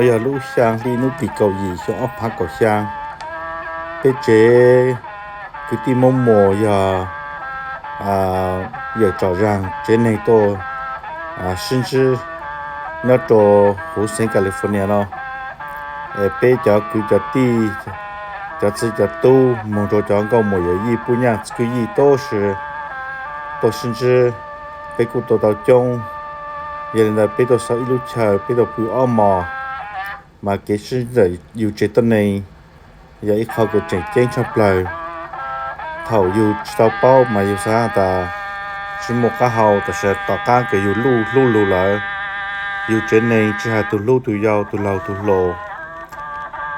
Yog lub xyaa hli nub pim kaum yim xyoo ob phav kaum xyaa, peb tsev kwv tij Moob Muas yog Yawm Tsom Zaag tsev neeg tuaj sib ntsib nyob rau huv xeev California no. Peb cov kwv cov tij, cov txiv cov tub moog rua cov nkauj muam yawm yij puj nyaaj kwv yij tub si tuaj sib ntsib, peb kuj tuaj tau coob. Yog li ntawd peb tuaj xauv ib lub chaw, peb tuaj pw ob mos, mas kev sib ntsib ntawm yug tsev tuab neeg yog ib qho kws tseem ceeb tshaj plawg. Thaum yug tsis tau paub mas yug xav has tas tsis muaj qab hau, tab sis tom qaab kws yug luj hlub lug lawm, yug tsev neeg tsis has tug hlub tug yau tug laug tug hluas,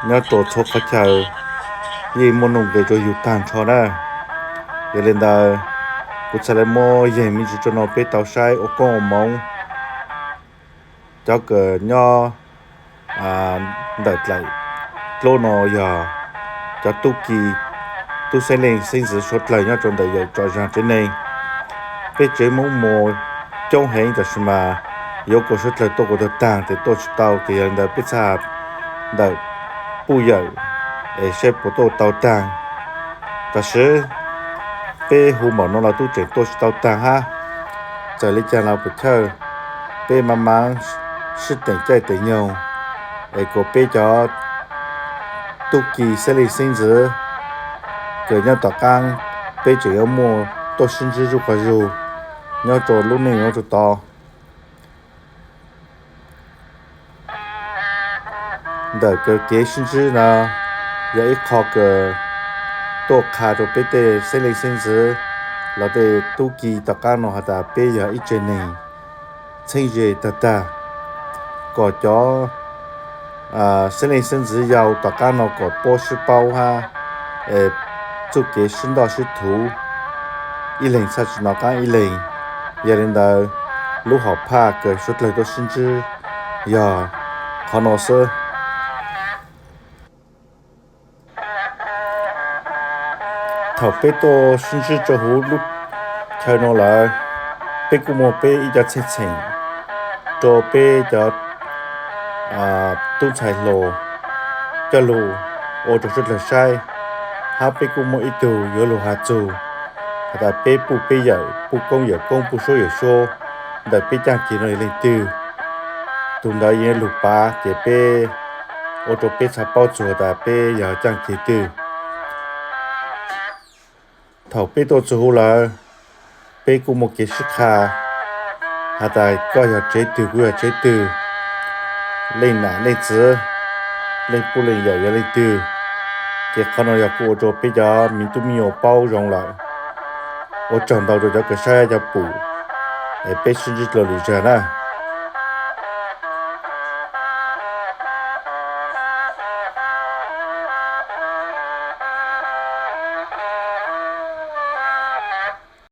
nyob rua txhua qhov chaw yeej muaj nuj nqes rua yug taag nrho na. Yog li ntawd kuv txhad le muab yeeg me ntsis rua no peb tau saib ua koob ua moov. Cov kws nyob ntawm dlaim dlub no yog cov tub ki, tub xeeb leej xeeb ntxwv suav dlawg nyob rua ntawm Yawm Tsom Zaag tsev neeg. Peb tsev Moob Muas coob heev tab sis mas yuav kuas suav dlawg tuaj kuas tau taag tes tuaj tsis tau, tes yog li ntawd peb txhad ntawm puj yawm es saib puas tuaj tau taag. Tab sis peb hu npaum no los tub tseem tuaj tsis tau taag hab. Txawm li caag los puas chawj, peb maam maam sib teem caij teem nyoog es kuas peb cov tub ki xeeb leej xeeb ntxwv kws nyob tom qaab peb tseem yuav muaj tuaj sib ntsib zuj quas zug nyob rua lub neej nyob rua tod. Ntawm kws kev sib ntsib no yog ib qho kws tuaj qha rua peb tej xeeb leej xeeb ntxwv los tej tub ki tom qaab no has tas peb yog ib tsev neeg txheeb ze tag tag, kom cov xeeb leej xeeb ntxwv yau tom qaab no kom puab sib paub hab txuj kev sib ntoj sib thuv, ib leeg txhaj tsi nov qaab ib leeg. Yog li ntawd lub hom phaj kws suav dlawg tuaj sib ntsib yog qhov no xwb. Thaum peb tuaj sib ntsib rua huv lub chaw no lawm, peb kuj muaj peb ib co txheej txheem rua peb cov tub ntxhais hluas coj lug ua rua suav dlawg saib, hab peb kuj muaj ib tug yuav lug has txug has tas peb puj peb yawm, puj koob yawm koob, puj suab yawm suab ntawm peb caaj ceg no yog leej twg. Tug ntawd yeej lug pav ces peb ua rua peb txhaj paub txug tas peb yog caaj ceg twg. Thaum peb tuaj txug huv lawm, peb kuj muaj kev sib qha has tas koj yog tsev twg kuv yog tsev twg, leej nam leej txiv, leej puj leej yawm yog leej twg. Ces qhov no yog kuj ua rua peb cov miv tub miv nyuas paub zoo lawm. Ua tsaug ntau rua cov kws saib cov pum es peb sib ntsib dlua lwm zag na.